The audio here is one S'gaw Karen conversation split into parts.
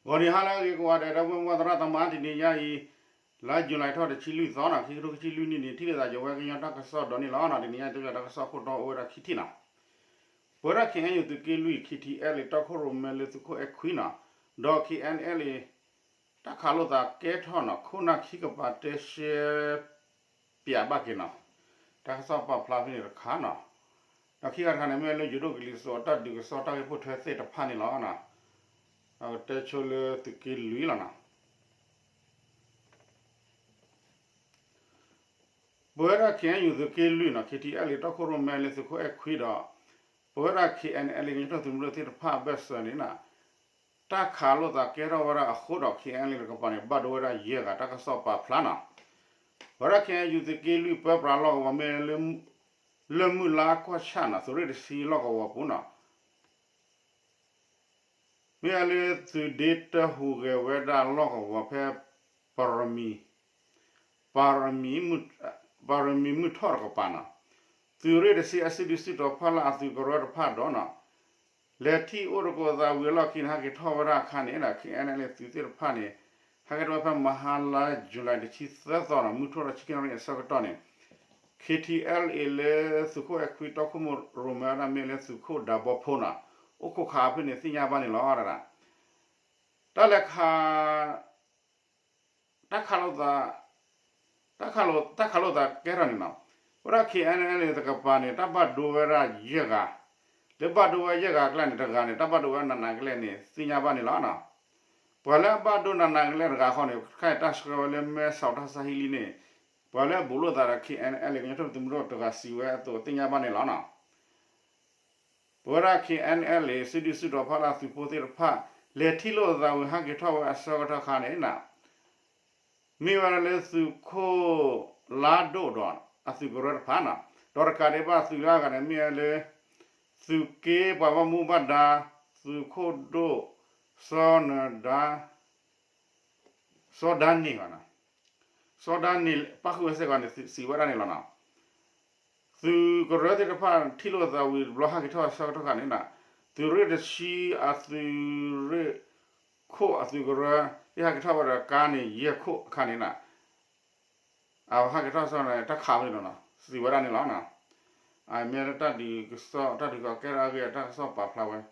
ဂီၤနံၤဟါလၢအဂ့ၤကိးဂၤဒဲး ဒီပုၢ်ဝဲၢ်သရၣ်သမါ တနံၤညါအံၤ လါယူၤလံထီၣ်တဆံလွံၢ်သီနီၤ ခံကထိခံဆံလွံၢ်နံၣ်န့ၣ် ထံၣ်လိာ်သးယဝဲကညီတၢ်ကစီၣ်ဒီးန့ၣ်လီၤ. တနံၤညါတဲဘၣ်တၢ်ကစီၣ်ခိၣ်တီအိၣ်ဝဲဒၣ်ခံထံၣ်နီၤ. ပဝဲဒၣ် ခ့ၣ်အဲၣ်ယူၣ် သုးက့လွံၢ် ခ့ၣ်ထံၣ်အဲၣ်လ့ၣ် တီခိၣ်ရိၣ်မဲလၢသုးခိၣ်အဲၣ်ခွံနီၤ ဒီး ခ့ၣ်အဲၣ်အဲၣ်လ့ၣ် တၢ်ခးလိာ်သးကဲထီၣ်နီၤ ခိၣ်နၢ်ခံကပၤတဲရှဲပၠးဘၣ်က့ၤနီၤ တၢ်ကစီၣ်ပာ်ဖျါဖဲန့ၣ်တခါနီၤ. ဒီးခံခါတခါန့ၣ် မ့ၢ်လၢယိၤဒိၣ်ကလံၤစိးအတၢ်ဒုးကစီၣ်တၢ်ဂ့ၢ်ပိၢ်ထွဲသ့ၣ်တဖၣ်န့ၣ်လီၤ. အကတဲဆိလၢသုးက့လွံၢ်လီၤနီၤ. ပဝဲဒၣ် ခ့ၣ်အဲၣ်ယူၣ် သုးက့လွံၢ်နီၤ ခ့ၣ်ထံၣ်အဲၣ်လ့ၣ် တီခိၣ်ရိၣ်မဲလၢသုးခိၣ်အဲၣ်ခွံဒီး ပဝဲဒၣ် ခ့ၣ်အဲၣ်အဲၣ်လ့ၣ် ကညီထူၣ်သုးမုၢ်ဒိၣ်သ့ၣ်တဖၣ်အဘၢၣ်စၢၤန့ၣ်နီၤ တၢ်ခးလိာ်သးကဲထီၣ်ဝဲဒၣ်အဃိဒီး ခ့ၣ်အဲၣ်အဲၣ်လ့ၣ်တကပၤန့ၣ် ဘၣ်ဒိဝဲဒၣ်ယဲၢ်ဂၤ တၢ်ကစီၣ်ပာ်ဖျါနီၤ. ပဝဲဒၣ် ခ့ၣ်အဲၣ်ယူၣ် သုးက့လွံၢ်ပၢပြးလီၢ်ကဝီၤမ့ၢ်လၢ လၢမုၢ်လါကွၢ်ဆၣ်နီၤ သုးရ့ၣ်တဆံလီၢ်ကဝီၤပူၤနီၤ မ့ၢ်ဝဲလၢသုးဒ့တၢဟူးဂဲၤဝဲဒၣ်လီၢ်ကဝီၤဖဲ ပၣ်ရမံၤ ပၣ်ရမံၤမုၢ်ထီၣ်တကပၤနီၤ သုးရ့ၣ်တဆံအစုဒုစုတီၤဖီလာ်အသုးကရၢတဖၣ်ဒီးနီၤ လဲၤထံၣ်အိၣ်တကိးသးဝံၤအလီၢ်ခံန့ၣ် ဟဲက့ၤထီၣ်ဝဲဒၣ်အခါန့ၣ်ဒီး ခ့ၣ်အဲၣ်အဲၣ်လ့ၣ်သုးသ့ၣ်တဖၣ်န့ၣ် ဟဲက့ၤထီၣ်ဝဲဖဲမဟါလါယူၤလံတဆံသၢသီနီၤ မုၢ်ထီၣ်ဒီးဆံခံနၣ်ရံၣ်အဆၢကတီၢ်န့ၣ် ခ့ၣ်ထံၣ်အဲၣ်လ့ၣ်လၢသုးခိၣ်အဲၣ်ခွံတီခိၣ်ရိၣ်မဲဝဲဒၣ်မ့ၢ်လၢသုးခိၣ်ဒးဘီဖိနီၤ အိၣ်ခိးခးဖဲန့ၣ်သ့ၣ်ညါဘၣ်န့ၣ်လီၤ. တၢ်လဲၤခး တၢ်ခးလိာ်သး တၢ်ခးလိာ်သးကဲထီၣ်န့ၣ်နီၤ ဝဲဒၣ် ခ့ၣ်အဲၣ်အဲၣ်လ့ၣ်တကပၤန့ၣ် တၢ်ဘၣ်ဒိဝဲဒၣ်ယဲၢ်ဂၤ လၢဘၣ်ဒိဝဲယဲၢ်ဂၤအကျါန့ၣ် တဂၤန့ၣ် တၢ်ဘၣ်ဒိဝဲနးနးကလဲာ်န့ၣ် သ့ၣ်ညါဘၣ်န့ၣ်လီၤ. ပှၤလၢအဘၣ်ဒိနးနးကလဲာ်တဂၤဃီန့ၣ် ခဲအံၤတၢ်ဆှၢဝဲလၢမဲဆီးတၢ်ဆါဟံၣ်လံန့ၣ် ပှၤလၢအဘူးလိာ်သးဒီး ခ့ၣ်အဲၣ်အဲၣ်လ့ၣ် ကညီထူၣ်သုးမုၢ်ဒိၣ်တဂၤစံးဝဲအသိးသ့ၣ်ညါဘၣ်န့ၣ်လီၤနီၤ. ပဝဲဒၣ် ခ့ၣ်အဲၣ်အဲၣ်လ့ၣ် စုဒုစုတီၤဖီလာ်သုးဖိသ့ၣ်တဖၣ် လဲၤထံၣ်လိာ်သးဝံၤဟဲက့ၤထီၣ်ဝဲအဆၢကတီၢ်ခါန့ၣ်နီၤ မ့ၢ်ဝဲဒၣ်လၢသုးခိၣ်လါဒိၣ်ဒီးအသုးကရၢတဖၣ်နီၤ ဒီးတကးဒံးဘၣ်သုးလၢအဂၤန့ၣ် မ့ၢ်ဝဲလၢ သုးက့ပှၤဘၣ်မူဘၣ်ဒါ သုးခိၣ်ဒိၣ် စီၤနဒါ စီၤဒါန့ၣ်ဘၣ်နီၤ စီၤဒါန့ၣ် ပၣ်ဃုာ်ဝဲစ့ၢ်ကီးန့ၣ် စံးဝဲဒၣ်န့ၣ်လီၤနီၤ. သုးကရၢသ့ၣ်တဖၣ်ထံၣ်လိာ်သးဝံၤတဘျီဟဲက့ၤထီၣ်အဆၢကတီၢ်ခါန့ၣ်နီၤ သုးရ့ၣ်တဆံအသုးရ့ၣ်ခိၣ်အသုးကရၢ သ့ၣ်ဟဲက့ၤထီၣ်ဝဲဒီးကါန့ၣ် ယဲၢ်ခိၣ်အခါန့ၣ်နီၤ အဟဲက့ၤထီၣ်အဆၢန့ၣ် တၢ်ခးဝဲန့ၣ်လီၤနီၤ စံးဝဲဒၣ်န့ၣ်လီၤနီၤ. အမ့ၢ်တၢ်ဒုးကစီၣ် တၢ်ဒုးကီၢ်ကဲထီၣ်အဂ့ၢ် တၢ်ကစီၣ်ပာ်ဖျါဝဲ ဒီး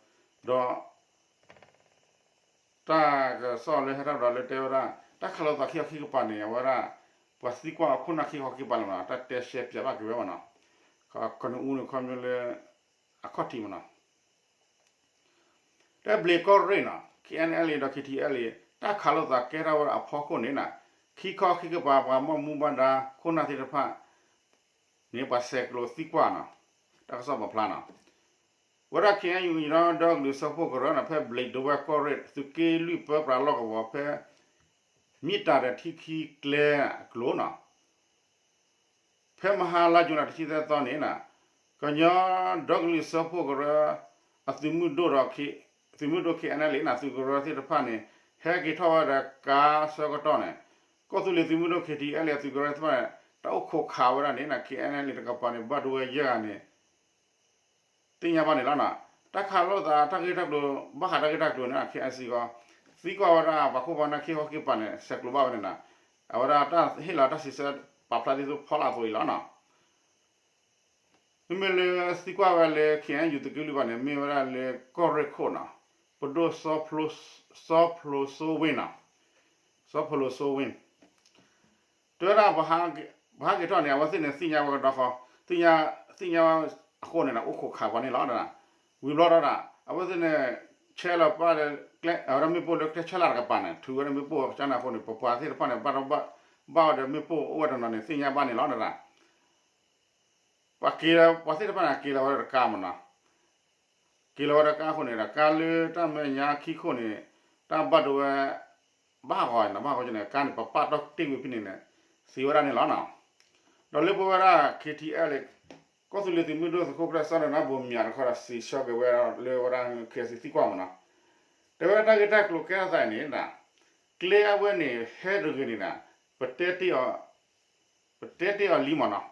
တၢ်ကစီၣ်လၢဟဲထီၣ်ဒီးလၢတဲဝဲဒၣ် တၢ်ခးလိာ်သးခံခီခံကပၤန့ၣ် အဝဲဒၣ် ပှၤသံကွၢ်အခိၣ်နၢ်ခံခီခံကပၤလီၤမနီၤ တၢ်တဲရှဲပၠးဘၣ်က့ၤဝဲမနီၤ ကနဦးန့ၣ် ခီဖျိလၢ အခီၣ်ထံးမနီၤ တၢ်ဘျံးကီၢ်ရ့ၣ်နီၤ ခ့ၣ်အဲၣ်အဲၣ်လ့ၣ် ဒီး ခ့ၣ်ထံၣ်အဲၣ်လ့ၣ် တၢ်ခးလိာ်သးကဲထီၣ်ဝဲဒၣ်အဖီခိၣ်န့ၣ်နီၤ ခံခီခံကပၤ ပှၤဘၣ်မူဘၣ်ဒါခိၣ်နၢ်သ့ၣ်တဖၣ် န့ၣ် ပှၤဆဲးကျိးသံကွၢ်နီၤ တၢ်ကစီၣ်ပာ်ဖျါနီၤ ဝဲဒၣ် ခ့ၣ်အဲၣ်ယူၣ် ကညီဒီကလုာ်စၢဖှိၣ်ကရၢနီၤ ဖဲဘျံးဒဝဲၢ်ကီၢ်ရ့ၣ် သုးက့လွံၢ်ပၢပြးလီၢ်ကဝီၤဖဲ မ့ၢ်တၢ်ဒီးထံခံကျဲအကျိၤနီၤ ဖဲမဟါလါယူၤလံတဆံသၢသီန့ၣ်နီၤ ကညီဒီကလုာ်စၢဖှိၣ်ကရၢ အသုးမုၢ်ဒိၣ်ဒီး သုးမုၢ်ဒိၣ် ခ့ၣ်အဲၣ်အဲၣ်လ့ၣ်နီၤ သုးကရၢသ့ၣ်တဖၣ်န့ၣ် ဟဲက့ၤထီၣ်ဝဲဒီးကါဆၢကတီၢ်န့ၣ် ကီၢ်သူလ့ၤသုးမုၢ်ဒိၣ် ခ့ၣ်ထံၣ်အဲၣ်လ့ၣ် အသုးကရၢသ့ၣ်တဖၣ်န့ၣ် တၢ်အိၣ်ခိးခးဝဲဒၣ်န့ၣ်နီၤ ခ့ၣ်အဲၣ်အဲၣ်လ့ၣ်တကပၤန့ၣ် ဘၣ်ဒိဝဲယဲၢ်ဂၤန့ၣ် သ့ၣ်ညါဘၣ်န့ၣ်လီၤနီၤ. တၢ်ခးလိာ်သးတၢ်ဂ့ၢ်တၢ်ကျိၤ ဘၣ်ဃးတၢ်ဂ့ၢ်တၢ်ကျိၤန့ၣ် ခ့ၣ်အဲၣ်စံၣ်ကီး သံကွၢ်ဝဲဒၣ်ပှၤခိၣ်ပှၤနၢ်ခံခီခံကပၤန့ၣ် ဆဲးကျိးဘၣ်ဝဲန့ၣ်နီၤ. အဝဲဒၣ်တၢ်ဟ့ၣ်လီၤတၢ်စံးဆၢပာ်ဖျါဒ်သိးဖီလာ်အသိးအံၤလီၤနီၤ. မ့မ့ၢ်လၢသံကွၢ်ဝဲလၢ ခ့ၣ်အဲၣ်ယူၣ် သုးက့လွံၢ်ဘၣ်န့ၣ် မ့ၢ်ဝဲဒၣ်လၢကီၢ်ရ့ၣ်ခိၣ်နီၤ, ပဒိၣ် စီၤဖျိစိဝ့ၣ်နီၤ, စီၤဖျိစိဝ့ၣ် တဲဝဲဒၣ် ပဟးက့ၤထီၣ်န့ၣ် အဝဲသ့ၣ်န့ၣ်သ့ၣ်ညါဝဲကဒီးဃီ, သ့ၣ်ညါဝဲအဃိန့ၣ်ဒီး အိၣ်ခိးခးပှၤန့ၣ်လီၤ. ဝံၤဘျီဒီး အဝဲသ့ၣ်န့ၣ် ဆဲးလီၤပာ်ဒီး အဝဲဒၣ်မ့ၣ်ပိၢ်လၢကျဲဆဲးလၢ်တကပၤန့ၣ် ထုးဝဲဒၣ်မ့ၣ်ပိၢ်ကၠါန့ၣ်အဃိန့ၣ် ပပှၤသ့ၣ်တဖၣ်န့ၣ် ဘၣ်ဒီးမ့ၣ်ပိၢ်အိၣ်ဝဲတနီၤန့ၣ် သ့ၣ်ညါဘၣ်န့ၣ်လီၤ. ပှၤက့ၤ ပှၤသ့ၣ်တဖၣ်န့ၣ် က့ၤလီၤဝဲဒီးတကါမ့ၢ်နီၤ. က့ၤလီၤဝဲဒီးကါအဃိန့ၣ်ဒီး ကါလၢတၢ်မဲာ်ညါခံခိၣ်န့ၣ် တၢ်ဘၣ်ဒိဝဲ ဘၣ်ဂီၤနီၤ, ဘၣ်ဂီၤန့ၣ် ကါန့ၣ် ပပာ်တီၢ်တ့ၢ်ဝံၤဖဲန့ၣ်န့ၣ် စံးဝဲဒၣ်န့ၣ်လီၤနီၤ. ဒီးလၢပဝဲဒၣ် ခ့ၣ်ထံၣ်အဲၣ်လ့ၣ် ကီၢ်သူလ့ၤသုးမုၢ်ဒိၣ်သုးခိၣ်ကျၢၢ် စီၤနၢၤဒါဘိၣ်မၠးတခီဒီး စံးဆၢက့ၤဝဲဒၣ်လၢဝဲဒၣ် ခ့ၣ်အဲၣ်စံၣ် သံကွၢ်မ့ၢ်နီၤ. တဲဝဲဒၣ်တၢ်ဂ့ၢ်တၢ်ကျိၤကဲထီၣ်သးအံၤန့ၣ် ကျဲအဝဲန့ၣ် ဟဲတဂ့ၤန့ၣ် ပတဲတ့ၢ်အီၤ ပတဲတ့ၢ်အီၤလံမ့ၢ်နီၤ,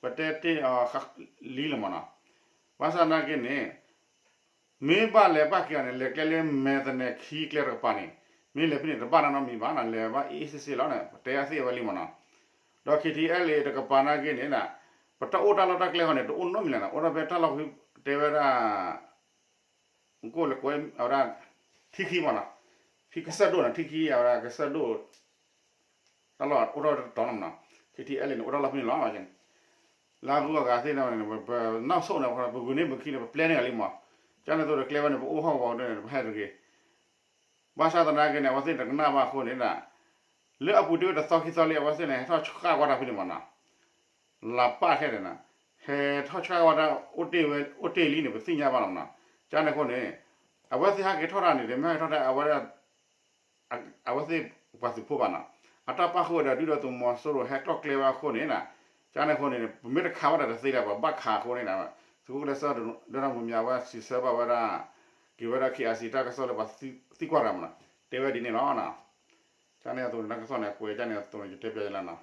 ပတဲတ့ၢ်အီၤလံလီၤမ့ၢ်နီၤ. ဘၣ်ဆၣ်သနာ်က့န့ၣ် မ့ၢ်ဘၣ်လဲၤဘၣ်က့ၤအီၤန့ၣ် လဲၤကျဲလၢမဲာ်သနဲၣ်ခံကျဲတကပၤန့ၣ် မ့ၢ်လဲၤဖဲန့ၣ် တဘၣ်နီတမံၤဘၣ်နီၤ လဲၤဘၣ်အ့ၣ်အ့ၣ်စ့စ့လီၤန့ၣ် ပတဲအသ့ဝဲလံမ့ၢ်နီၤ. ဒီး KTLA တကပၤနာ်က့န့ၣ် ပတၢ်အိၣ်တၢ်လီၢ်တၢ်ကျဲဃီန့ၣ် တအိၣ်နီတမံၤလဲၣ်နီၤ အိၣ်ဒီးဖဲတၢ်လီၢ်ဖဲတဲဝဲဒၣ် ကိၣ်လဲၤကွဲးအဝဲဒၣ် ထံခံမ့ၢ်နီၤ, ဖံကစၢၢ်ဒိၣ်နီၤ ထံခံအဝဲဒၣ်ကစၢၢ်ဒိၣ် တၢ်လီၢ်အိၣ်ထီၣ်တတီၤနီၤမ့ၢ်နီၤ, KTLA န့ၣ် အိၣ်တၢ်လီၢ်ဖဲန့ၣ်လီၤ. လၢအဂုၤအဂၤသ့ၣ်န့ၣ် ပနီၣ်ဆိၣ်န့ၣ် ပဂုာ်န့ၢ်ပခံန့ၣ် ပပျဲန့ၢ်ဂၤလံမ့ၢ်, ကန့ၣ်သိးဒီးကျဲဝဲန့ၣ် ပအိၣ်ဟီၣ်ကဝီၤဒၣ်န့ၣ် ပဟဲတဂ့ၤ ဘၣ်ဆၣ်သနာ်က့န့ၣ် အဝဲသ့ၣ်တကနၣ်ဘၣ်အဃိန့ၣ် လၢအပူၤတ့ၢ်ဝဲတသီခံသီလံ အဝဲသ့ၣ်န့ၣ် ဟဲထီၣ်ဆှၣ်ကွၢ်တၢ်ဖဲန့ၣ်မ့ၢ်နီၤ, လၢပၢ်ခဲန့ၣ်နီၤ, ဟဲထီၣ်ဆှၣ်ကွၢ်တၢ် အိၣ်တ့ၢ်လံန့ၣ် ပသ့ၣ်ညါဘၣ်လီၤမ့ၢ်နီၤ, ကန့ၣ်အဃိန့ၣ် အဝဲသ့ၣ်ဟဲက့ၤထီၣ်တၢ်န့ၣ် တမ့ၢ်ဟဲက့ၤထီၣ်တၢ် အဝဲ အဝဲသ့ၣ်ပှၤသုးဖိဘၣ်နီၤ, အတၢ်ပာ်ဃုာ်ဝဲဒီး ဒုၣ်ဒါသုးမီၤစိရိၤဟဲကျီၢ်ကျဲဝဲအဃိန့ၣ် ကန့ၣ်အဃိန့ၣ် ပမ့ၢ်တခးဝဲဒၣ်တသ့လၢၤ ပဘၣ်ခးအဃိန့ၣ် သုးခိၣ်ကျၢၢ်စၢ် ဒုၣ်ဒါမူမၠးဝဲစံးဆၢဘၣ်ဝဲဒၣ် က့ၤဝဲဒၣ် KIC တၢ်ကစီၣ်လၢပှၤသံကွၢ်တဂၤမ့ၢ်နီၤ, တဲဝဲဒ်န့ၣ်လီၤ. ကန့ၣ်အသိးန့ၣ် တၢ်ကစီၣ်န့ၣ် အကွဲးကန့ၣ်အသိးန့ၣ် ယတဲပျဲလၢနီၤ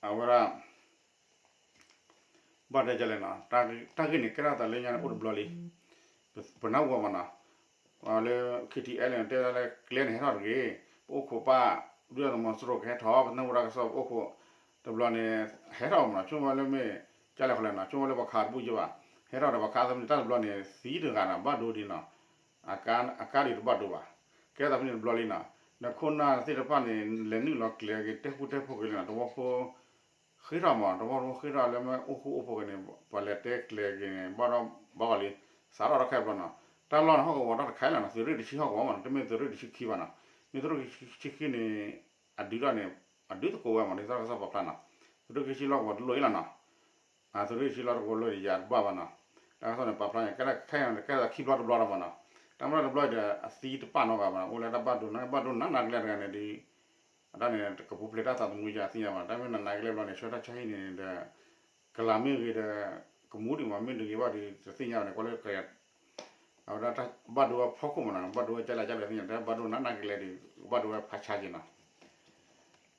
အဝဲဒၣ် ဘၣ်တဲဒ်လဲၣ်နီၤ, တၢ်ဂ့ၢ်န့ၣ် ကဲထီၣ်သးလၢညါန့ၣ် အိၣ်တဘျီလံ, ပနၢ်ဟူဘၣ်မ့ၢ်နီၤ, လၢ KTLA န့ၣ် တဲဝဲဒၣ်လၢကျဲန့ၣ်ဟဲထီၣ်တဂ့ၤ, ပအိၣ်ခိးပၢ် ဒုၣ်ဒါသုးမီၤစိရိၤကဟဲထီၣ် ပနၢ်ဟူတၢ်ကစီၣ်ပအိၣ်ခိး တဘျီန့ၣ် ဟဲထီၣ်မ့ၢ်နီၤ, ဆိကမိၣ်ဝဲလၢမ့ၢ် ကလဲၣ်ဃီလဲၣ်နီၤ, ဆိကမိၣ်ဝဲလၢပှၤခးတဘူၣ်ယဲဘၣ်, ဟဲထီၣ်ဒီးပှၤခးသ့ၣ်န့ၣ် တၢ်တဘျီန့ၣ် သံတဂၤနီၤ ဘၣ်ဒိဒ်နီၤ, အကါဒုးတဘၣ်ဒိဘၣ်, ကဲသးဖဲန့ၣ်တဘျီလံနီၤ, ဒီးခိၣ်နၢ်သ့ၣ်တဖၣ်န့ၣ် လဲၤနုာ်လီၤကျဲၤက့ၤ တဲဃူတဲဖိးက့ၤလံနီၤ, သဝီဖိ ဃ့ထီၣ်မး တဝီတဝီဃ့ထီၣ်လၢမ့ၢ်အိၣ်ဃူအိၣ်ဖိးက့ၤန့ၣ် ပှၤလဲၤတဲကျဲၤက့ၤန့ၣ် ဘၣ်ဒီးဘၣ်ဂီၤလံ, စးထီၣ်တၢ်ခဲဘျီနီၤ, တၢ်လီၢ်န့ၣ် ဟီၣ်ကဝီၤတၢ်တခါလီၤနီၤ, သုးရ့ၣ်တဆံဟီၣ်ကဝီၤမးနီၤ, တမ့ၢ်သုးရ့ၣ်တဆံခံဘၣ်နီၤ, မ့ၢ်သုးရ့ၣ်တဆံခံန့ၣ် အဒုးထီၣ်န့ၣ် အဒုးသကိးဝဲမးနီၤ, တၢ်ကစီၣ်ပာ်ဖျါနီၤ, သုးရ့ၣ်ခံဆံလီၢ်ကဝီၤတလိၣ်အံၤလီၤနီၤ, သုးရ့ၣ်တဆံလီၢ်တကဝီၤလၢယၤတဘၣ်ဘၣ်နီၤ, တၢ်ကစီၣ်န့ၣ် ပာ်ဖျါန့ၣ် ကဲခဲအံၤန့ၣ် ကဲသးခံဘျီတဘျီလီၤမးနီၤ, တၢ်မ့ၢ်တဘျီဒီး အသံတပာ်နီတဂၤဘၣ်နီၤ, အိၣ်လၢတၢ်ဘၣ်ဒိ နဘၣ်ဒိနးနးကလဲာ်တဂၤန့ၣ်ဒီး အတၢ်န့ၣ် ကပူၤဖျဲးတၢ်သးသမူယၤသ့ၣ်ညါဘၣ်, တၢ်မ့ၢ်နးနးကလဲာ်ဘျီန့ၣ် ဆှၢတၢ်ဆါဟံၣ်န့ၣ်ဒီး ကလၤမ့ၢ်ဂ့ၤဒီး ကမူဒံးမး မ့ၢ်တဂ့ၤဘၣ်ဒီး တသ့ၣ်ညါဘၣ်န့ၣ် ကွၢ်လၢ အဝဲဒၣ်တၢ်ဘၣ်ဒိဝဲဖီခိၣ်မးနီၤ, ဘၣ်ဒိဝဲကလဲာ်ကလဲာ်သ့ၣ်ညါ, တၢ်ဘၣ်ဒိနးနးကလဲာ်ဒီး ဘၣ်ဒိဝဲဖးဆါက့ၤနီၤ,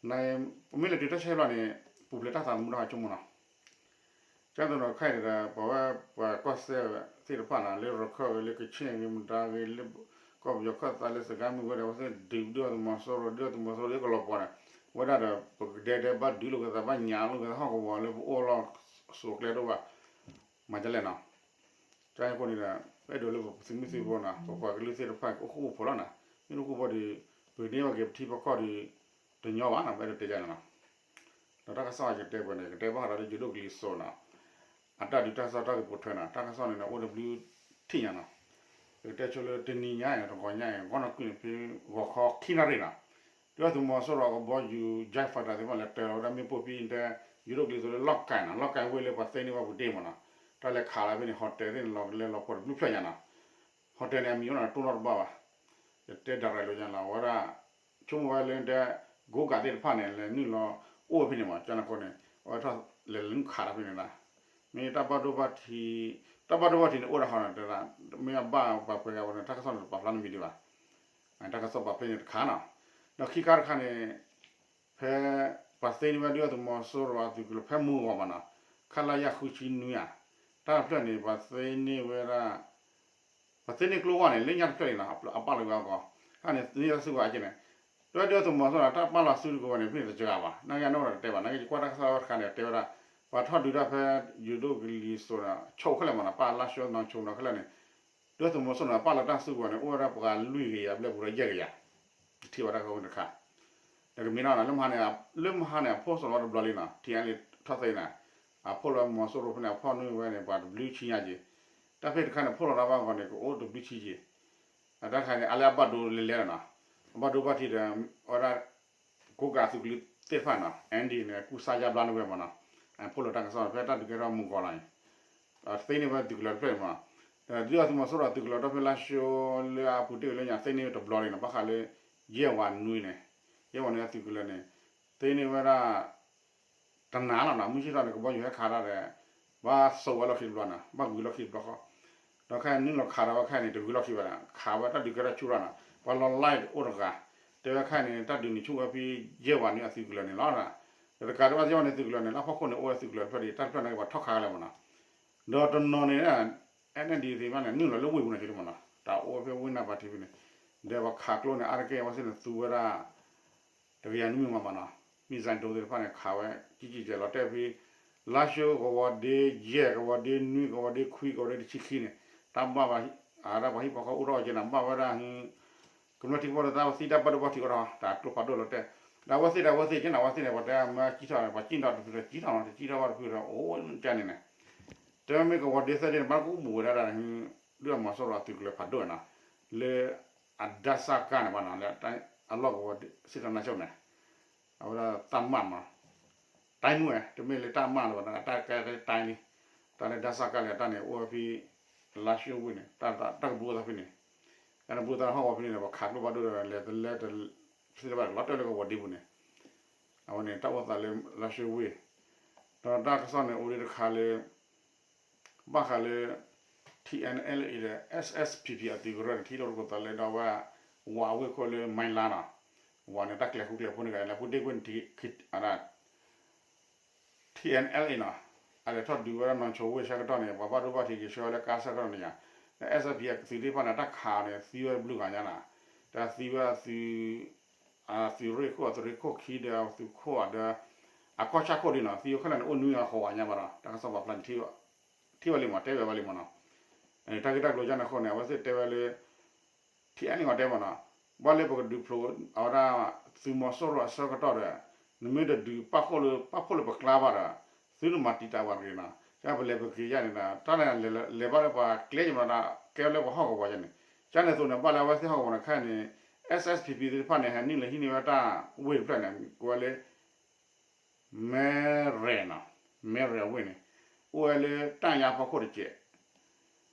န ပမ့ၢ်လဲၤတုၤတၢ်ဆါဟံၣ်ဘျီန့ၣ် ပူၤဖျဲးတၢ်သးသမူတၢ်ဆိကမိၣ်နီၤ, ကၢ်သိးနီၤခဲအံၤဒီး ပဝဲပှၤကွၢ်စဲသ့ၣ်တဖၣ်နီၤ လၢရခၢၣ်ဂ့ၤ လၢကဆ့ၣ်ဂ့ၤ မတၤဂ့ၤ လၢကီၢ်ပယီၤခၢၣ်သး လၢစကဲမုၢ်ဝဲဒီး အဝဲသ့ၣ်ဒုးဒုၣ်ဒါသုးမီၤစိရိၤ ဒုၣ်ဒါသုးမီၤစိရိၤလၢကလီၤပှီၤန့ၣ်, ဝဲဒၣ်ဒီး ပကဒဲဒဲဘၣ်ဒုးလိာ်က့ၤသး ဘၣ်ညါလိာ်က့ၤသး ဟီၣ်ကဝီၤလၢပအိၣ်လီၤစိၤကျဲဒိၣ်ဘၣ် မၤဒ်လဲၣ်နီၤ, ကၢ်အံၤအဃိန့ၣ်ဒီး ပအဲၣ်ဒိးလၢပသုးမုၢ်သံၣ်ဘိနီၤ ပပှၤကလုာ်သ့ၣ်တဖၣ် ကအိၣ်ဃူအိၣ်ဖိးလီၤနီၤ, မ့ၢ်တအိၣ်ဃူအိၣ်ဖိးဒီး ပန့ၢ်ဘၣ်က့ၤပထံပကီၢ်ဒီး တညီဘၣ်နီၤ ပအဲၣ်ဒိးတဲယၤန့ၣ်နီၤ, ဒီးတၢ်ကစီၣ်ယတဲပှဲၤန့ၣ် ကတဲဘၣ်ဃးဒီးလၢယိၤဒိၣ်ကလံၤစိးနီၤ, အတၢ်ဒုးတၢ်ကစီၣ်တၢ်ဂ့ၢ်ပိာ်ထွဲနီၤ, တၢ်ကစီၣ်န့ၣ် အိၣ်တဘျုးထံၣ်ညါနီၤ, ပကတဲဆိလၢတနံၤညါအံၤ တဂီၤညါအံၤ ဂီၢ်နီၢ်ကွံာ်န့ၣ်ဖဲ ဂီၤခီခံနၣ်ရံၣ်နီၤ, ဒုၣ်ဒါသုးမီၤစိရိၤအကဘီယူၤ jet fighter သ့ၣ်တဖၣ်လဲၤတၢၤလီၤဝဲဒၣ်မ့ၣ်ပိၢ်ဖဲတဲ ယိၤဒိၣ်ကလံၤစိးလၢလီၢ်ကၢ်နီၤ, လီၢ်ကၢ်ဝ့ၢ်လၢပှၤသ့န့ၢ်ဘၣ်ပူၤတ့ၢ်မးနီၤ, တၢ်လဲၤခးလီၤဖဲန့ၣ် hotel သ့ၣ်န့ၣ် လီၤလဲၤလီၤပှီၢ်တဘျုးဖျၢၣ်ညါနီၤ, hotel န့ၣ် အမံၤအိၣ်နီၤ တိၢ်နီၣ်တဘၣ်ဘၣ်, ယတဲ direct လၢညါလီၤ အဝဲဒၣ် ဆိကမိၣ်ဝဲလၢတဲ ကိးကးသ့ၣ်တဖၣ်န့ၣ် လဲၤနုာ်လီၤအိၣ်ဝဲဖဲန့ၣ်မး ကန့ၣ်အဃိန့ၣ် အဝဲထီၣ်လဲၤနုာ်ခးတၢ်ဖဲန့ၣ်လီၤ, မ့ၢ်တၢ်ဘၣ်ဒိဘၣ်ထံး တၢ်ဘၣ်ဒိဘၣ်ထံးန့ၣ်အိၣ်ဒၣ်ဃီနီၤ တဲဒၣ် မ့ၢ်အဘၣ်ပှၤပှဲၤဂၤဝဲန့ၣ် တၢ်ကစီၣ်န့ၣ်တပာ်ဖျါန့ၢ်မံၤဒံးဘၣ်, တၢ်ကစီၣ်ပာ်ဖျါန့ၣ်တခါနီၤ, ဒီးခံခါတခါန့ၣ် ဖဲ ပှၤသ့န့ၢ်ဝဲဒုၣ်ဒါသုးမီၤစိရိၤအသုးကလၢၤဖဲမုၢ်ဂီၤမးနီၤ, ခလရ ဃုဆံနွံဧါ, တၢ်တဖျၢၣ်န့ၣ် ပှၤသ့န့ၢ်ဝဲဒၣ် ပှၤသ့န့ၢ်ကျိဝဲန့ၣ် လၢညါတဖျၢၣ်န့ၣ်နီၤ အပာ်လီၤဝဲအဂီၢ်, ခါန့ၣ်န့ၢ်တၢ်စုကဝဲၤအက့န့ၣ်, ဒုၣ်ဒါသုးမီၤစိရိၤန့ၣ် တၢ်ပာ်လီၤစုကဝဲၤန့ၣ် ဖဲန့ၣ်တစှၤဘၣ်, နာ်က့အနီၢ်ဒီးတတဲဘၣ် နာ်က့ယကွၢ်တၢ်ကစီၣ်ဝဲတခါန့ၣ် တဲဝဲဒၣ် ပှၤထီၣ်ဒုးတၢ်ဖဲ ယိၤဒိၣ်ကလံၤစိးန့ၣ် ဆိးခဲလၢာ်မးနီၤ ပာ်လၢၡိနီၤ ဆိနီၤခဲလၢာ်န့ၣ် ဒုၣ်ဒါသုးမီၤစိရိၤန့ၣ် ပာ်လီၤတၢ်စုကဝဲၤန့ၣ် အိၣ်ဝဲဒၣ်ပှၤလွံၢ်ကယၤဘျဲၣ်ပူၤဒီးယဲၢ်ကယၤ, ယထံၣ်ဘၣ်တၢ်ဂီၤမုၢ်တခါ, ဒီးကမ့ၢ်နီၤ လၢမဟါန့ၣ် လၢမဟါန့ၣ် အဖိးစိးလီၤတဘျီလံနီၤ ထံအါလံထီၣ်သ့န့ၣ်, အဖိးလီၤမီၤစိရိၤဖဲန့ၣ် အဖီၣ်နုာ်ဝဲန့ၣ် ပှၤတဘျုးဆံညါက့ၤ, တၢ်ဖဲတခါန့ၣ် ဖိးလီၤတၢ်ဘၣ်ဂီၤန့ၣ် ကအိၣ်တဘျုးဆံက့ၤ, အတၢ်ခါန့ၣ် အါလၢအဘၣ်ဒိလဲၤလဲၤလီၤနီၤ, အဘၣ်ဒိဘၣ်ထံးဒီး အဝဲဒၣ် ကိးကးသုးကလၢၤသ့ၣ်တဖၣ်နီၤ အၣ်ဒံၣ်န့ၣ် ကူစါယါဘျါန့ၢ်ဝဲမးနီၤ, ဖိးလီၤတၢ်ကစီၣ်ဖဲတၢ်ဒုးကဲထီၣ်မုၢ်ဂီၤလီၤန့ၣ်, သ့န့ၢ်ဝဲသုးကလၢၤတဖျၢၣ်မး, ဒီးဒုၣ်ဒါသုးမီၤစိရိၤအသုးကလၢၤဒီဖဲလါၡိလၢအပူၤတ့ၢ်ဝဲလၢညါ သ့န့ၢ်ဝဲတဘျီလံနီၤ ဘၣ်ဃးလၢ ယဲၢ်ဝးနွံန့ၣ်, ယဲၢ်ဝးနွံအသုးကလၢၤန့ၣ်, သ့န့ၢ်ဝဲဒၣ် တနၤလီၤနီၤ မုၢ်ဆ့ၣ်ထီၣ်န့ၣ် ကဘီယူၤဟဲခးတၢ်ဒီး ဘၣ်စိာ်ဝဲလီၢ်ခံတဘျီနီၤ ဘၣ်ဂုၤလီၢ်ခံတဘျီဃီ, ဒီးခဲအံၤနုာ်လီၤခးဒီးဝဲခဲအံၤန့ၣ် တဂုၤလီၢ်ခံဘၣ်ဒီး ခးဝဲတၢ်ဒုးကဲထီၣ်ဆူၣ်ထီၣ်နီၤ ပှၤလီၤလၢ်အိၣ်တဂၤ, တဲဝဲခဲအံၤန့ၣ် တၢ်ဒုးန့ၣ်ဆူၣ်ဝဲဖဲ ယဲၢ်ဝးနွံအသုးကလၢၤန့ၣ်လီၤ, ဒီးတကးဒံးဘၣ် ယဲၢ်ဝးနွံသုးကလၢၤန့ၣ် လၢအဖီခိၣ်န့ၣ် အိၣ်ဝဲသုးကလၢၤတဖျၢၣ်ဒီး တၢ်တဖျၢၣ်န့ၣ် ပှၤထီၣ်ခးခဲလၢာ်မးနီၤ, ဒီးတနီၤန့ၣ် အဲန့ၣ်ဒ်သ့ၣ်တဖၣ်န့ၣ် နုာ်လီၤလၢဝ့ၢ်ပူၤန့ၣ်က့မးနီၤ, တၢ်အိၣ်ဖဲဝ့ၢ်နၢ်ပၤထံးဖဲန့ၣ်, ဒီးပှၤခးကျိန့ၣ် အါတက့ၢ်အဝဲသ့ၣ်န့ၣ် သူဝဲဒၣ် တကယၤနွံမးမးနီၤ, မံၣ်စၢၣ်ဒိသ့ၣ်တဖၣ်န့ၣ် ခးဝဲ ကံကံကဲးလီၤတဲာ်ဖဲ လါၡိကဝီၤဒ့ယဲၢ် ကဝီၤဒ့နွံ ကဝီၤဒ့ခွံ ကဝီၤဒ့တဆံခံန့ၣ်, တၢ်ဘၣ်ဘၣ် အဒၣ်ပှၤဟံၣ်ဖိဃီအိၣ်ထီၣ်ကဲန့ၣ် ဘၣ်ဝဲဒၣ် ကမျၢၢ်ထံဖိတၢ်သံတၢ်ဘၣ်ဒိဘၣ်ထံးအိၣ်ထီၣ် တၢ်ကျိဖးဒိၣ်လီၤတဲာ်, ဒီးအဝဲသ့ၣ်ဒီးအဝဲသ့ၣ်ကဲန့ၣ် အဝဲသ့ၣ်န့ၣ် ပှၤတဲမၢကံထီၣ်န့ၣ် ပှၤကံထီၣ်တဖုဒီးကံထီၣ်နီၤ တကံထီၣ်ဘၣ်တဖုဒီး အိၣ်ကဲန့ၣ်န့ၣ်, တဲမ့ၢ်ကဝီၤဒ့သၢဒ့န့ၣ် ဘၣ်ကအိၣ်ဘူးဝဲဒၣ်ဒ် ဒုၣ်ဒါမီၤစိရိၤအသုးကလၢၤဖးဒိၣ်နီၤ, လၢ အဒါစၢ်ကါန့ၣ်ဘၣ်နီၤ လၢအလီၢ်ကဝီၤစ့ၢ်ကီးနၢ်ဆိန့ၣ်, အဝဲဒၣ်တၢ်မၢ်မး တၢ်နွဲၣ် တမ့ၢ်လၢတၢ်မၢ်လၢၤဘၣ်နီၤ အတၢ်ကဲတၢ်လံ, တၢ်လၢဒါစၢ်ကါလၢအတၢ်န့ၣ် အိၣ်ဝဲဖဲ လါၡိဝ့ၢ်န့ၣ် တၢ်ကဘူးသးဖဲန့ၣ်, တၢ်ကဘူးသးဟီၣ်ကဝီၤဖဲန့ၣ် ပှၤခးကျိဖးဒိၣ်ဒီး လဲၤတလဲ သ့ၣ်တဖၣ်လီၤတဲာ်လၢကဝီၤဒ့ပူၤန့ၣ်, အဝဲန့ၣ် တၢ်အိၣ်သးလၢလါၡိဝ့ၢ်, ဒီးတၢ်ကစီၣ်န့ၣ် အိၣ်ဒံးတခါလၢ ဘၣ်ဃးလၢ ထံၣ်အဲၣ်အဲလ်အ့ဒီး အ့ၣ်အ့ၣ်ပံၤပံၤ အသုးကရၢန့ၣ် ထံၣ်လိာ်တကိးသးလၢဒီးဝဲ ဝးဝ့ၢ်ခိၣ်လၢ မၢလါနီၤ, ဝးန့ၣ် တၢ်ကျဲၤဃူကျဲၤဖိးန့ၣ်ဂၤန့ၣ် လၢပူၤဒ့ကွ့ၢ်န့ၣ် ထံၣ်အဲၣ်အဲလ်အ့နီၤ, အလဲၤထီၣ်ဒုးဝဲဒၣ်နီၢ်ဆိဝ့ၢ်ဆၢကတီၢ်န့ၣ် ပှၤဘၣ်ဒိဘၣ်ထံးက့ၤဆှၢဝဲလၢကါဆၢကတီၢ်န့ၣ်ယါ, ဒီး အ့ၣ်အ့ၣ်ပံၤပံၤ အသုးသ့ၣ်တဖၣ်န့ၣ် တၢ်ခးအီၤန့ၣ် သံဝဲဘျုးဂၤညါနီၤ, ဒီးသံဝဲအသုး အသုးရ့ၣ်ခိၣ် အသုးရ့ၣ်ခိၣ်ခံဒီးအသုးခိၣ်ဒီး အကီၢ်ဆၣ်ခိၣ်ဒ်နီၤ သံဝဲခဲလၢာ်န့ၣ် အိၣ်နွံဂၤဃိးဂၤညါဘၣ်ဒီး တၢ်ကစီၣ်ပာ်ဖျါန့ၣ် ထံၣ်ဝဲလံမး တဲဝဲဘၣ်လံမးနီၤ, တၢ်ဂ့ၢ်တၢ်ကျိၤကန့ၣ်အဃိန့ၣ် အဝဲသ့ၣ်တဲဝဲလၢ ထံၣ်အဲၣ်န့ၣ်အီၤတဲမးနီၤ, ဘၣ်လၢပကဒုးဖျိးအဝဲဒၣ် သုးမီၤစိရိၤအဆၢကတီၢ်ဒီး နမ့ၢ်တဒုးပာ်ဖှိၣ်လၢပကျါဘၣ်ဒီး သုတမၤတံာ်တာ်ပှၤတဂ့ၤနီၤ, ကပလဲၤပက့ၤယါန့ၣ်ဒီး တၢ်န့ၣ်လဲၤဘၣ်လၢပှၤကျဲယမးဒီး ကဲလၢပှၤဟီၣ်ကဝီၤယါန့ၣ်, ကန့ၣ်အသိးန့ၣ် ဘၣ်လၢအဝဲသ့ၣ်ဟီၣ်ကဝီၤန့ၣ်ခဲအံၤန့ၣ် အ့ၣ်အ့ၣ်ပံၤပံၤသ့ၣ်တဖၣ်န့ၣ် ဟဲနုာ်လီၤဟံးန့ၢ်ဝဲတၢ်ဝ့ၢ်တဖျၢၣ်န့ၣ် ကိးဝဲလၢ မဲရဲၣ်နီၤ, မဲရဲၣ်ဝ့ၢ်န့ၣ် အိၣ်ဝဲလၢတၢ်ယါဖီခိၣ်တစဲး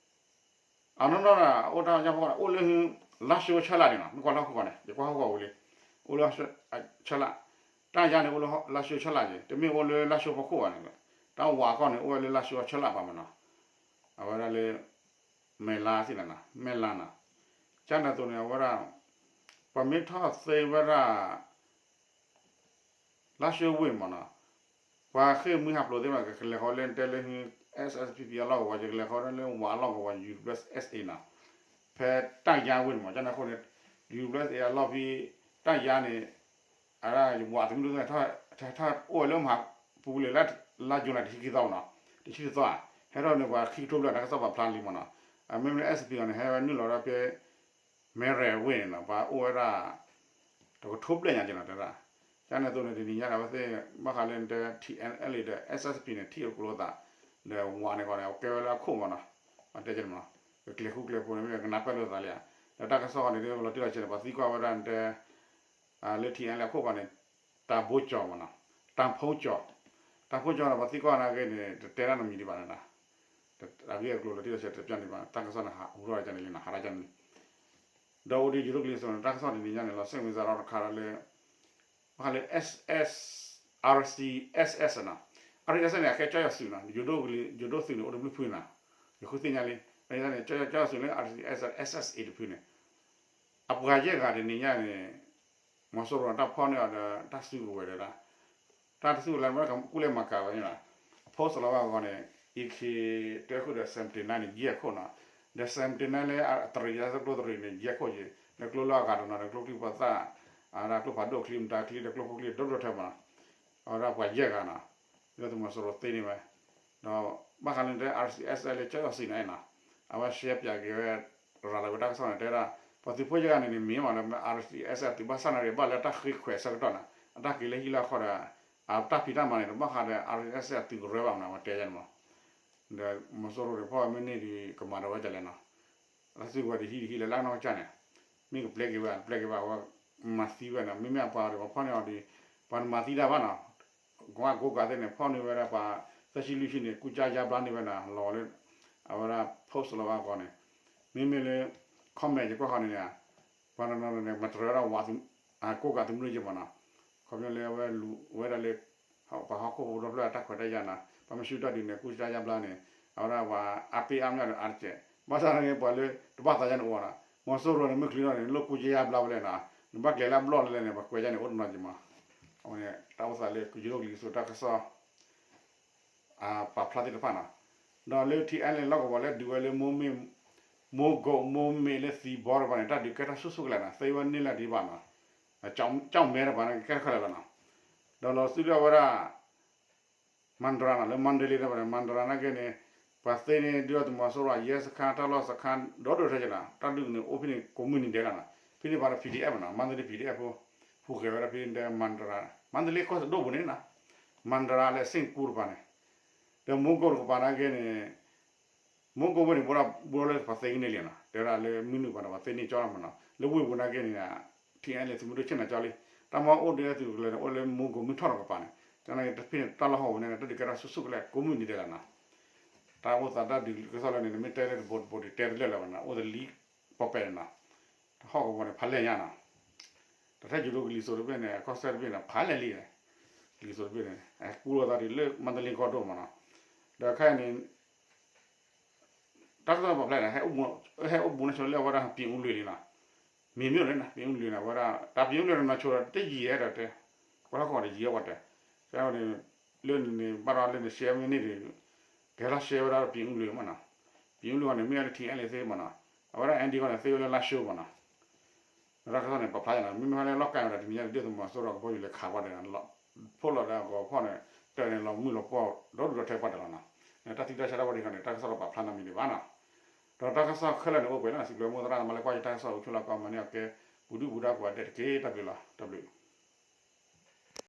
အနီၢ်နီၢ်ဒီး အိၣ်တၢ်ယါဖီခိၣ်န့ၣ် အိၣ်လၢ လါၡိဆၢလၢ်န့ၣ်နီၤ, မ့ၢ်ကွၢ်လၢဟီၣ်ခိၣ်ကီၢ်န့ၣ် ယကွၢ်ဟီၣ်ခိၣ်ကီၢ်ဝံၤလံ, အိၣ်လၢ ဆၢလၢ်, တၢ်ယါန့ၣ်အိၣ်လၢလါၡိဆၢလၢ်က့ၤ တမ့ၢ်အိၣ်လၢလါၡိဖီခိၣ်ဘၣ်န့ၣ်, တၢ်ဝးကီၢ်န့ၣ် အိၣ်ဝဲလၢလါၡိဆၢလၢ်ဘၣ်မးနီၤ, အဝဲဒၣ်လၢ မဲၢ်လါသ့ၣ်န့ၣ်နီၤ, မဲၢ်လါနီၤ, ကန့ၣ်အသိးန့ၣ် အဝဲဒၣ် ပှၤမ့ၢ်ထီၣ်သ့ဝဲဒၣ် လါၡိဝ့ၢ်မးနီၤ, ပှၤဃ့ၢ်မှံဟးဖျိးသ့ၣ်မး ကလဲၤဃီလၢတဲလၢ အ့ၣ်အ့ၣ်ပံၤပံၤအလီၢ်ကဝီၤ ကလဲၤဃီလၢဝးအလီၢ်ကဝီၤ ယူဒူပျဲၢ်စ့ၣ်အ့နီၤ, ဖဲတၢ်ယါဝ့ၢ်န့ၣ်မး ကန့ၣ်အဃိန့ၣ် ယူဒူပျဲၢ်စ့ၣ်အလီၢ်ဖဲ တၢ်ယါန့ၣ် အဝးသမံသမိး ထီၣ်အိၣ်ဝဲလၢမဟါပူၤလၢ လါယူၤလံ တဆံခံသီမးနီၤ, တဆံတသီဧါ, ဟဲထီၣ်န့ၣ် ပှၤခံကထိဘျဲၣ် တၢ်ကစီၣ်ပာ်ဖျါလံမးနီၤ, မ့မ့ၢ်လၢ အ့ၣ်အ့ၣ်ပံၤပံၤန့ၣ် ဟဲဝဲနုာ်လီၤဒီးဖဲ မဲရဲၣ်ဝ့ၢ်န့ၣ်နီၤ, ပှၤအိၣ်ဝဲဒၣ် တကထိဘျဲၣ်ညါက့ၤနီၤ တဲဒၣ်, ကန့ၣ်အသိးန့ၣ် တနံၤညါန့ၣ် အဝဲသ့ၣ် ဘၣ်ဃးလၢတဲ ထံၣ်အဲၣ်အဲလ်အ့ဒီး အ့ၣ်အ့ၣ်ပံၤပံၤန့ၣ် ထံၣ်အကျိၤသး ဒီးဝးန့ၣ်ကီးန့ၣ် အကဲဝဲလၢအခိၣ်မးနီၤ, ပှၤတဲက့ၤမးနီၤ, ကကျဲၤဃူကျဲၤဖိးန့ၣ် မ့ၢ်ကနၢ်ပၢၢ်လိာ်သးလံဧါ, ဒီးတၢ်ကစီၣ်ဃီန့ၣ် လီၤတံၢ်လီၤဆဲးန့ၣ် ပှၤသံကွၢ်ဝဲဒၣ်တဲ လၢထံၣ်အဲၣ်အဲလ်အ့အခိၣ်ကီးန့ၣ် တၢ်ဘိကၠီၤမးနီၤ, တၢ်ဖိကၠီၤ, တၢ်ဖိကၠီၤန့ၣ် ပှၤသံကွၢ်နာ်က့န့ၣ် တတဲတၢ်နီတမံၤဒံးဘၣ်န့ၣ်, အဂ့ၢ်အကျိၤလီၤတံၢ်လီၤဆဲးတပျၢ်န့ၣ်ဘၣ် တၢ်ကစီၣ်န့ၣ် ဟးဟူထီၣ်ကန့ၣ်လံနီၤ ဟးထီၣ်ကန့ၣ်လံ, ဒီးအိၣ်ဒံးယိၤဒိၣ်ကလံၤစိးန့ၣ် တၢ်ကစီၣ်တနံၤညါန့ၣ် လီၤစ့ၣ်မံစးထီၣ်တခါဒီးလၢ ဘၣ်ဃးလၢ RCSS နီၤ, RCSS န့ၣ် အခဲကၠီယီၤသုးနီၤ, ယိၤဒိၣ်ကလံၤ ယိၤဒိၣ်သုးန့ၣ် အိၣ်တဘျုးဖုနီၤ, ယဃုသ့ၣ်ညါလံ, န့ၣ် ကၠီယီၤသုးလၢ RCSS SSA တဖုန့ၣ် အပှၤယဲၢ်ဂၤတနံၤညါန့ၣ် မီၤစိရိၤန့ၣ် တၢ်ဖီၣ်န့ၢ်အီၤဒီး တၢ်စုကဝဲၤဒီး တၢ်တစုကဝဲၤလၢမ့ၢ်ကူၣ်လဲၤမၤကၤဝဲန့ၣ်လီၤ, အ post လီၤဘၣ်အဂီၢ်န့ၣ် AK တၢခိၣ်ဒီး seventy-nine န့ၣ် ယဲၢ်ခိၣ်နီၤ, ဒီး seventy-nine လၢအတရံးယါကျိတရံးန့ၣ် ယဲၢ်ခိၣ်က့ၤ, ဒီးကျိလၢအဂၤတနီၤဒီး ကျိချံမျိာ်သၣ် အဝဲဒၣ်ကျိဖးဒိၣ်ချံ မတၤချံဒီးကျိဖိချံ ဒိၣ်ဒိၣ်ထဲမးနီၤ, အဝဲဒၣ်ပှၤယဲၢ်ဂၤနီၤ, လၢသုးမီၤစိရိၤသ့န့ၢ်ဝဲ, ဒီးဘၣ်ဃးလၢတဲ RCSS လၢကၠီယီၤသုးန့ၣ်နီၤ, အဝဲရှဲပၠးက့ၤဝဲ ရၤလီၤဝဲတၢ်ကစီၣ်န့ၣ် တဲဒၣ် ပှၤသုးဖိယဲၢ်ဂၤန့ၣ်န့ၣ် မ့ၢ်မးလၢ RCSS အသုးဘၣ်ဆၣ်နာ်က့ ဘၣ်လၢတၢ်ဃ့ခွဲးအဆၢကတီၢ်န့ၣ် အတၢ်က့ၤလၢဟံၣ်လၢဃီဒီး အတၢ်ဖံးတၢ်မၤန့ၣ် တဘၣ်ဃးဒီး RCSS အသုးကရၢဘၣ်မးနီၤ အဝဲတဲယါန့ၣ်မး, ဒီးမီၤစိရိၤန့ၣ် ဖီၣ်မ့ၢ်န့ၢ်ဒံးကမၤဒီးဝဲဒ်လဲၣ်နီၤ, တၢ်စုကဝဲၤတဟံးတဟံးလၢလၢနီၢ်ကစၢ်န့ၣ်, မ့ၢ်ကပျဲက့ၤဝဲ ပျဲက့ၤဘၣ်ဝဲ မၤသံဝဲန့ၣ် မ့မ့ၢ်အပှၤဒီးပှၤဖီၣ်န့ၢ်အီၤဒီး ပှၤတမၤသံတၢ်ဘၣ်နီၤ, ကွၢ်ကိးဂၤသ့ၣ်န့ၣ် ဖီၣ်န့ၢ်ဝဲဒၣ်ပှၤ သၢဆံလွံၢ်ဆံန့ၣ် ကူစါယါဘျါန့ၢ်ဝဲနီၤ လီၤလၢ အဝဲဒၣ် post လီၤဘၣ်အဂီၢ်န့ၣ်, မ့မ့ၢ်လၢ comment ယကွၢ်ဃီန့ၣ်န့ၣ် ပှၤတနီၤန့ၣ် မတြၢၤဝဲဒၣ်ဝး ကိးဂၤသုးမုၢ်ဒိၣ်က့ၤမးနီၤ, ခီဖျိလၢအဝဲလူၤဝဲဒၣ်လၢ ပှၤဟီၣ်ခိၣ်ဖိဒီဖျၢၣ်အတၢ်ခွဲးတၢ်ယာ်နီၤ, ပှၤမ့ၢ်ဆူၣ်တၢ်ဒုးန့ၣ် ကူစါယါဘျါန့ၣ် အဝဲဒၣ်ပှၤအါပ့ၢ်အါမၠၣ်ဒီးအါတက့ၢ်, ဘၣ်ဆၣ်န့ၣ် ပှၤလၢတဘၣ်သးယါန့ၣ်အိၣ်နီၤ, မီၤစိရိၤန့ၣ် မုၢ်ချံထီၣ်န့ၣ် လိၣ်ကူစါယါဘျါဝဲလဲၣ်နီၤ, နဘၣ်ကျဲၤလၢအဘျီၣ်လဲၣ်လဲၣ်န့ၣ် ပှၤကွဲးယါန့ၣ်အိၣ်တနီၤက့ၤမး, အဝဲန့ၣ် တၢ်အိၣ်သးလၢကယိၤဒိၣ်ကလံၤစိးတၢ်ကစီၣ် အပာ်ဖျါသ့ၣ်တဖၣ်နီၤ, ဒီးလၢ ထံအဲလ့ၣ် လီၢ်ကဝီၤလၢဒုးဝဲလၢ မိၢ်ကိး မိၢ်မ့ၢ်လၢသံဘီတဖၣ်န့ၣ် တၢ်ဒုးကဲထီၣ်ဆူၣ်ဆူၣ်ကလဲာ်နီၤ, သ့ဝဲန့ၢ်လၢဒံးဘၣ်နီၤ, ကၠီၣ်မဲတဖၣ်န့ၣ် ကဲထီၣ်ခဲလၢာ်လီၤနီၤ, ဒီးလီၤဆူလၢအဝဲဒၣ် မန္တလေးနီၤ, လၢ မန္တလေး တဖၣ်န့ၣ် မန္တလေး နာ်က့န့ၣ် ပှၤသ့န့ၢ်ဒုၣ်ဒါသုးမီၤစိရိၤ ရဲစခန်း တၢ်လီၢ်စခန်း ဒီဒိၣ်ထဲက့နီၤ, တၢ်ဒုးန့ၣ်အိၣ်ဖဲန့ၣ်ကိးမုၢ်နံၤဒဲးလီၤနီၤ, ဖဲန့ၣ်ပှၤဒီး P D F နီၤ, မန္တလေး P D F ဖိ ဟူးဂဲၤဝဲဒၣ်ဖဲန့ၣ် မန္တလေး မန္တလေးကီၢ်စဲၣ်ဒိၣ်ပူၤန့ၣ်နီၤ, မန္တလေး လၢစ့ၣ်ကူတဖၣ်န့ၣ်, ဒီးမိၢ်ကိးတကပၤနာ်က့န့ၣ် မိၢ်ကိးဝ့ၢ်န့ၣ် ဘိဒၣ်ဘိလၢပှၤသ့ကန့ၢ်လံနီၤ, တဲဝဲဒၣ်လၢမုၢ်နုာ်ပှၤဒီးပှၤသ့န့ၢ်ကၠီလီၤမးနီၤ, လၢဝ့ၢ်ပူၤနာ်က့န့ၣ် ထံအဲလ့ၣ် သုးမုၢ်ဒိၣ်ဆ့ၣ်နီၤကၠီလံ, တၢ်မၤအိၣ်ဒုးသုးကလၢၤန့ၣ် အိၣ်လၢမိၢ်ကိးမုၢ်ထီၣ်တကပၤန့ၣ်, ကန့ၣ်က့တဖဲန့ၣ် တၢ်လီၢ်ဟီၣ်ဝဲန့ၣ် တၢ်ဒုးကဲထီၣ်ဆူၣ်ဆူၣ်ကလဲာ် ကိးမုၢ်နံၤဒဲးလီၤနီၤ, တၢ်အိၣ်သးတၢ်ဒုးကစီၣ်လၢန့ၣ် နမ့ၢ်တဲလၢတဘိတဘိဒုးတဲတလၢာ်လၢၤဘၣ်နီၤ, အိၣ်သးလံပီၣ်ပဲၣ်န့ၣ်နီၤ, တဟီၣ်ကဝီၤန့ၣ် ဖးလဲၢ်ညါနီၤ, တၢ်ထဲယိၤဒိၣ်ကလံၤစိးတဘ့ၣ်န့ၣ် ကီၢ်စဲၣ်တဘ့ၣ်န့ၣ် ဖးလဲၢ်လံ, ကလံၤစိးတဘ့ၣ်န့ၣ် ကူလီၤသးဒ်လၢမန္တလေးကီၢ်ဒိၣ်မးနီၤ, ဒီးခဲအံၤန့ၣ် တၢ်ကစီၣ်ပာ်ဖျါန့ၣ် ဟဲအိၣ်ဘူးန့ၢ်ဆိလၢအဝဲဒၣ် ပြင်ဦးလွင် လံနီၤ, မ့မ့ၢ်လၢ ပြင်ဦးလွင် န့ၣ် အဝဲဒၣ် တၢ် ပြင်ဦးလွင် န့ၣ် နီၢ်ဆိဒီးတယံာ်အဲၣ်ဒိးတဲ, ကွၢ်ထီၣ်ကီၢ်ဒီးယံာ်အဝဲတဲ, ကဲန့ၣ် လၢန့ၣ် ဘၣ်ဒီးလၢန့ၣ် ရှဲမ့ၢ်န့ၣ်ဒီး ကဟဲထီၣ်ရှဲဝဲဒၣ် ပြင်ဦးလွင် မးနီၤ, ပြင်ဦးလွင် န့ၣ် မ့ၢ်ဝဲလၢ ထံအဲလ့ၣ် သ့မးနီၤ, အဝဲဒၣ် အဲၣ်ဒိး န့ၣ် သ့ဝဲလၢလါၡိမးနီၤ တၢ်ကစီၣ်န့ၣ် ပာ်ဖျါယၤနီၤ, မ့မ့ၢ်ဖဲလၢလီၢ်ကါဝဲဒၣ်တနံၤညါ ဒုၣ်ဒါသုးမီၤစိရိၤကဘီယူၤလဲၤခးကွၢ်ဒီး ဖိးလီၤဒီးအဂီၤဖီၣ်န့ၣ် တၢ်န့ၣ်လီၤမုၢ်လီၤပှီၢ်ဒီဒူၣ်ဒီထၢပှၢ်တၢ်လီၤနီၤ, တၢ်သံတၢ်ဆါတၢ်ဝဲဒၣ်န့ၣ် တၢ်ကစီၣ်လၢပာ်ဖျါနီတမံၤဒံးဘၣ်နီၤ, ဒီးတၢ်ကစီၣ်ခဲလၢာ်န့ၣ်အိၣ်ပှဲၤလံနီၤ, စံးဘျုးမိၢ်သရၣ်သမါလၢကွၢ်ယတၢ်ကစီၣ်အိၣ်ဆိလီၤကီးမၤန့ၢ်အီၤကဲ ပူၤဒုၣ်ပူၤဒါကိးဂၤဒဲးတက့ၢ်, တၢ်ဘျုးလီၤ, တၢ်ဘျုး